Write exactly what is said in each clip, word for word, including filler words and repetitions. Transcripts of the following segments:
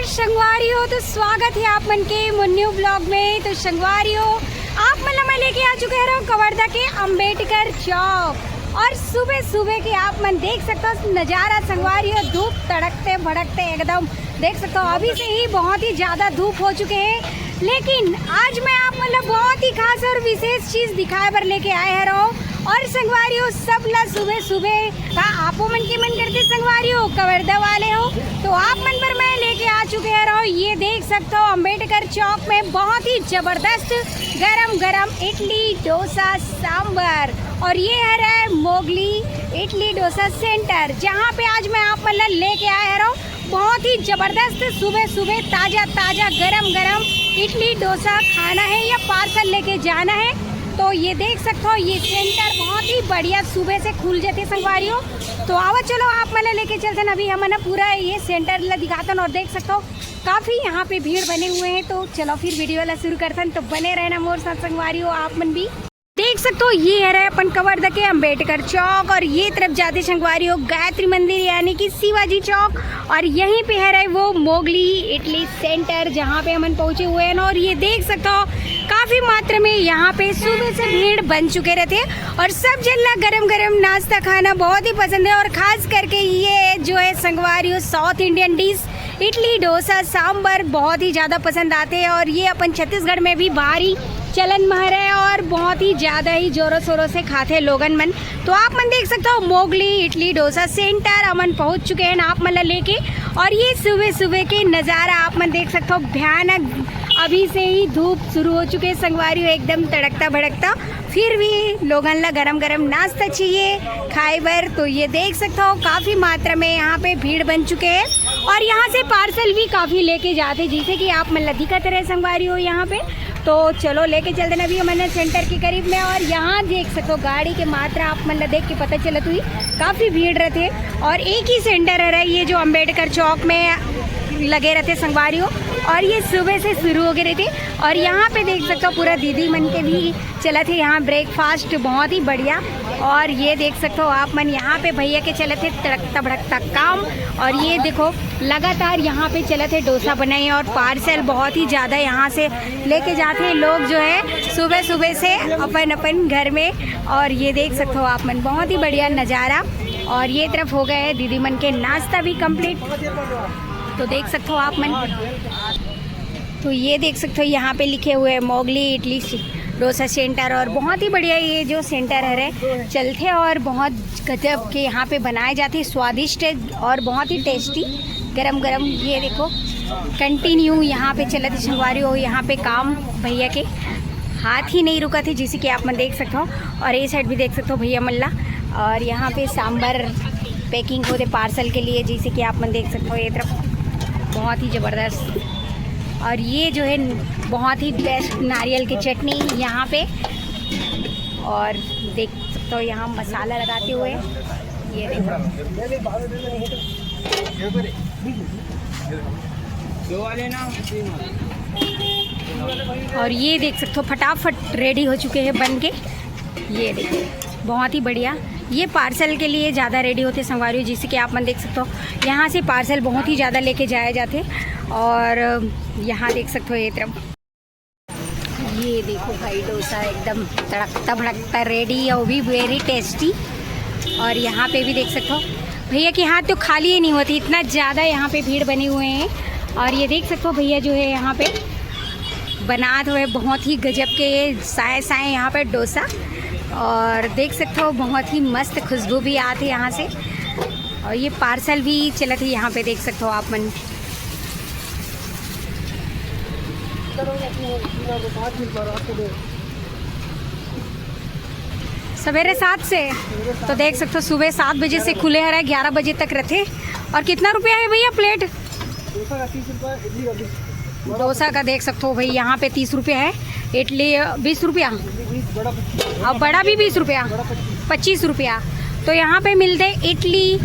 संगवारी हो, तो स्वागत है आप मन के मोर न्यू ब्लॉग में। तो संगवारी हो, आप मन ला मैं लेके आ चुके हरव कवर्धा के अंबेडकर चौक। और सुबह सुबह के आप मन देख सकते हो नज़ारा संगवारी हो, धूप तड़कते भड़कते एकदम देख सकते हो। अभी से ही बहुत ही ज़्यादा धूप हो चुके हैं, लेकिन आज मैं आप मन ला बहुत ही खास और विशेष चीज़ दिखाए बर लेके आए हरव। और संगवारी हो, सब ला सुबह सुबह का आपो मन के मन करथे संगवारी हो, कवर्धा वाले हो, तो आप मन बर मैं लेके आ चुके हरव। ये देख सकते हो अंबेडकर चौक में बहुत ही जबरदस्त गरम गरम इडली, डोसा, सांबर। और ये हरे मोगली इडली डोसा सेंटर, जहाँ पे आज मैं आप मन ला लेके आए हरव। बहुत ही जबरदस्त सुबह सुबह ताजा ताजा गरम गरम इडली डोसा खाना है या पार्सल लेके जाना है, तो ये देख सकते हो, ये सेंटर बहुत ही बढ़िया सुबह से खुल जाथे संगवारी हो। तो आवा, चलो आप मन ला लेके चलथन। अभी हमन पूरा ये सेंटर ला दिखाथन और देख सकते हो काफी यहाँ पे भीड़ बने हुए हैं। तो चलो फिर वीडियो ला शुरू करथन, तो बने रहना मोर साथ संगवारी हो आप मन भी। देख सकते हो, ये हरे अपन कवर्धा के अंबेडकर चौक और ये तरफ जाते संगवारी हो गायत्री मंदिर यानी कि शिवाजी चौक। और यहीं पे हरे वो मोगली इडली सेंटर, जहाँ पे हमन पहुँचे हुए हैं। और ये देख सकते हो काफी मात्रा में यहाँ पे सुबह से भीड़ बन चुके रहथे और सब जन ला गरम गरम नाश्ता खाना बहुत ही पसंद है। और खास करके ये जो है संगवारी हो south Indian dish idli dosa sambar बहुत ही ज्यादा पसंद आथे और ये अपन छत्तीसगढ़ में भी भारी चलन म हरे और बहुत ही ज्यादा ही जोरों शोरों से खाथे लोगन मन। तो आप मन देख सकते हो मोगली इडली डोसा सेंटर हमन पहुंच चुके हैं आप मन ला लेके। और ये सुबह सुबह के नजारा आप मन देख सकते हो भयानक, अभी से ही धूप शुरू हो चुके हैं संगवारी हो, एकदम तड़कता भड़कता। फिर भी लोगन ला गरम गरम नाश्ता चाहिए खाए बर। तो ये देख सकते हो काफी मात्रा में यहाँ पे भीड़ बन चुके हैं और यहाँ से पार्सल भी काफी लेके जाते, जैसे कि आप मन ला दिखत रहे संगवारी हो यहाँ पे। तो चलो लेके चलते ना अभी हमन सेंटर के करीब में। और यहाँ देख सकते हो गाड़ी के मात्रा आप मन ला देख के पता चलत हुई, काफी भीड़ रहथे। और एक ही सेंटर हरे ये जो अंबेडकर चौक में लगे रहथे संगवारी हो, और ये सुबह से शुरू हो गए रहथे। और यहाँ पे देख सकते हो पूरा दीदी मन के भी चलत हे यहाँ ब्रेकफास्ट बहुत ही बढ़िया। और ये देख सकते हो आप मन यहाँ पे भैया के चलत हे तड़कता भड़कता काम। और ये देखो लगातार यहाँ पे चलत हे डोसा बनाई और पार्सल बहुत ही ज़्यादा यहाँ से लेके जाते हैं लोग जो है सुबह सुबह से अपन अपन घर में। और ये देख सकते हो आप मन बहुत ही बढ़िया नज़ारा। और ये तरफ हो गए दीदी मन के नाश्ता भी कंप्लीट, तो देख सकते हो आप मन। तो ये देख सकते हो यहाँ पे लिखे हुए हैं मोगली इडली सी-, डोसा सेंटर। और बहुत ही बढ़िया ये जो सेंटर है रे, चलते हैं और बहुत गजब के यहाँ पे बनाए जाते हैं, स्वादिष्ट है और बहुत ही टेस्टी गरम गरम। ये देखो कंटिन्यू यहाँ पे चलत संगवारी हो, यहाँ पे काम भैया के हाथ ही नहीं रुकत हे, जैसे कि आप मन देख सकते हो। और ये साइड भी देख सकते हो भैया मन ला। और यहाँ पे सांबर पैकिंग होते पार्सल के लिए, जैसे कि आप मन देख सकते हो ये तरफ बहुत ही ज़बरदस्त। और ये जो है बहुत ही बेस्ट नारियल की चटनी यहाँ पे। और देख सकते हो यहाँ मसाला लगाते हुए, ये देखो। दो वाले ना, तीन वाले। और ये देख सकते हो फटाफट रेडी हो चुके हैं बन के। ये देखो बहुत ही बढ़िया। ये पार्सल के लिए ज़्यादा रेडी होते संगवारी हो, जैसे कि आप मन देख सकते हो यहाँ से पार्सल बहुत ही ज़्यादा लेके जाया जाते। और यहाँ देख सकते हो ये तरफ, ये देखो भाई डोसा एकदम तड़कता भड़कता रेडी और भी वेरी टेस्टी। और यहाँ पे भी देख सकते हो भैया के हाथ तो खाली ही नहीं होती, इतना ज़्यादा यहाँ पे भीड़ बने हुए हैं। और ये देख सकते हो भैया जो है यहाँ पे बनात हुए बहुत ही गजब के ये साए साए यहाँ पे डोसा। और देख सकते हो बहुत ही मस्त खुशबू भी आत हे यहाँ से। और ये पार्सल भी चलत हे यहाँ पे देख सकते हो आप मन। सवेरे सात से, तो देख सकते हो सुबह सात बजे से खुले हरा ग्यारह बजे तक रहते। और कितना रुपया है भैया प्लेट? डोसा का देख सकते हो भाई, यहाँ पे तीस रुपया है, इडली बीस रुपया, और बड़ा भी बीस रुपया, पच्चीस रुपया। तो यहाँ पे मिलते इडली,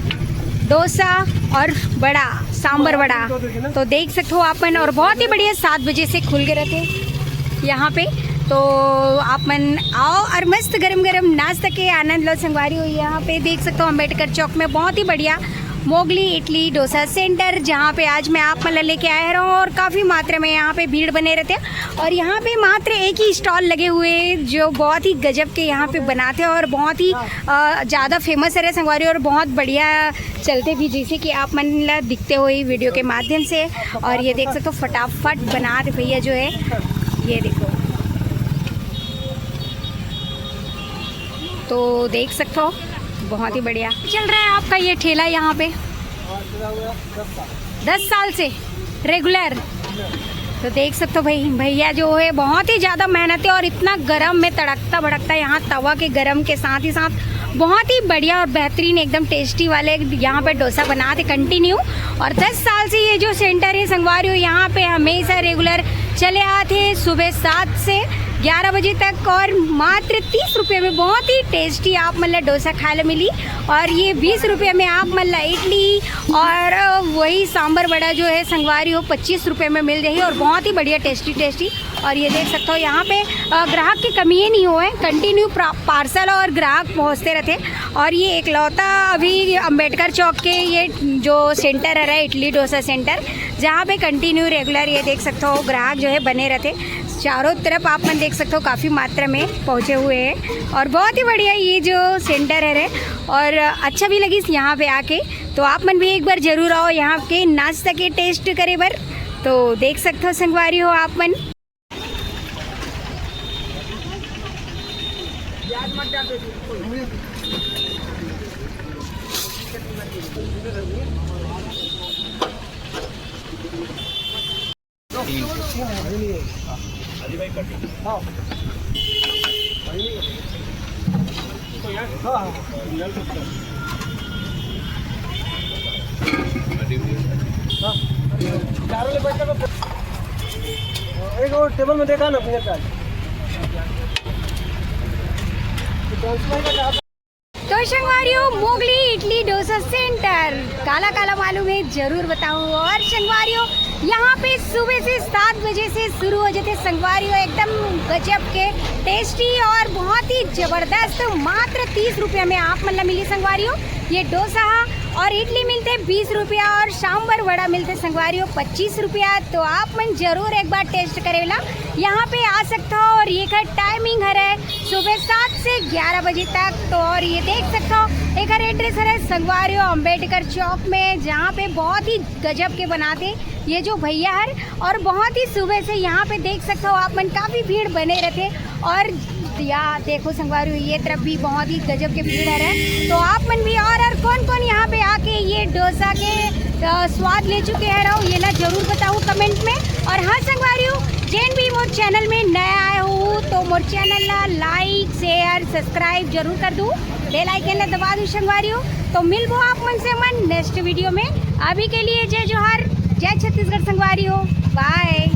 डोसा और बड़ा, सांबर बड़ा। तो देख सकते हो आप मन, और बहुत ही बढ़िया, सात बजे से खुल के रहते यहाँ पे। तो आप मन आओ और मस्त गरम गरम नाश्ता के आनंद लो संगवारी हो। यहाँ पे देख सकते हो अम्बेडकर चौक में बहुत ही बढ़िया मोगली इडली डोसा सेंटर, जहाँ पे आज मैं आप मन ला लेके आए रहूँ और काफ़ी मात्रा में यहाँ पे भीड़ बने रहते हैं। और यहाँ पे मात्र एक ही स्टॉल लगे हुए हैं जो बहुत ही गजब के यहाँ पे बनाते हैं और बहुत ही अ, ज़्यादा फेमस है रे संगवारी, और बहुत बढ़िया चलते भी, जैसे कि आप मन ला दिखते हुए वीडियो के माध्यम से। और ये देख सकते हो, फटाफट बना रहे भैया जो है, ये देखो। तो देख सकते हो, बहुत ही बढ़िया चल रहा है आपका ये ठेला यहाँ पे। दस साल से रेगुलर। तो देख सकते हो भाई, भैया जो है बहुत ही ज़्यादा मेहनत है और इतना गरम में तड़कता भड़कता यहाँ तवा के गरम के साथ ही साथ बहुत ही बढ़िया और बेहतरीन, एकदम टेस्टी वाले यहाँ पे डोसा बनाते कंटिन्यू। और दस साल से ये जो सेंटर है संगवारी हो, यहाँ पे हमेशा रेगुलर चले आते हैं सुबह सात से ग्यारह बजे तक, और मात्र तीस रुपये में बहुत ही टेस्टी आप मन ला डोसा खाए ला मिली। और ये बीस रुपये में आप मन ला इडली और वही सांभर वड़ा जो है संगवारी हो, पच्चीस रुपये में मिल जाही और बहुत ही बढ़िया टेस्टी टेस्टी। और ये देख सकते हो, यहाँ पे अ, ग्राहक की कमी ही नहीं हुआ है, कंटिन्यू पार्सल और ग्राहक पहुँचते रहते। और ये एकलौता अभी अंबेडकर चौक के ये जो सेंटर है इडली डोसा सेंटर, जहाँ पे कंटिन्यू रेगुलर, ये देख सकते हो, ग्राहक जो है बने रहते। चारों तरफ आप मन देख सकते हो, काफ़ी मात्रा में पहुँचे हुए हैं और बहुत ही बढ़िया ये जो सेंटर है रे, और अच्छा भी लगी यहाँ पे आके। तो आप मन भी एक बार जरूर आओ यहाँ के नाश्ता के टेस्ट करे बर। तो देख सकते हो संगवारी हो आप मन। एक और टेबल में देखा ना, अपने का। तो संगवारी हो, मोगली इडली डोसा सेंटर, काला काला मालूम है, जरूर बताओ। और संगवारी हो, यहाँ पे सुबह से सात बजे से शुरू हो जाते संगवारी हो, एकदम गजब के टेस्टी और बहुत ही जबरदस्त, मात्र तीस रुपया में आप मन ला मिली संगवारी हो। ये डोसा हा और इडली मिलते बीस रुपया और सांभर वड़ा मिलते संगवारी हो पच्चीस रुपया। तो आप मन जरूर एक बार टेस्ट करेला, यहाँ पे आ सकता हो। और ये का टाइमिंग हरे सुबह सात से ग्यारह बजे तक। तो और ये देख सकता हो, एक एड्रेस हरे संगवारी हो अंबेडकर चौक में, जहाँ पे बहुत ही गजब के बनाते ये जो भैया हर, और बहुत ही सुबह से यहाँ पे देख सकते हो आप मन, काफ़ी भीड़ बने रहते। और या देखो संगवारी हो, ये तरफ भी बहुत ही गजब के भीड़ है। तो आप मन भी और, और कौन कौन यहाँ पे आके ये डोसा के अ, स्वाद ले चुके हैं रहो, ये ला जरूर बताओ कमेंट में। और हाँ संगवारी हो, जेन भी मोर चैनल में नया आए हो तो मोर चैनल ला लाइक, शेयर, सब्सक्राइब जरूर कर दू, बेल आइकन ला दबा दू संगवारी हो। तो मिलबो आप मन से मन नेक्स्ट वीडियो में। अभी के लिए जय जोहार, जय छत्तीसगढ़ संगवारी हो, बाय।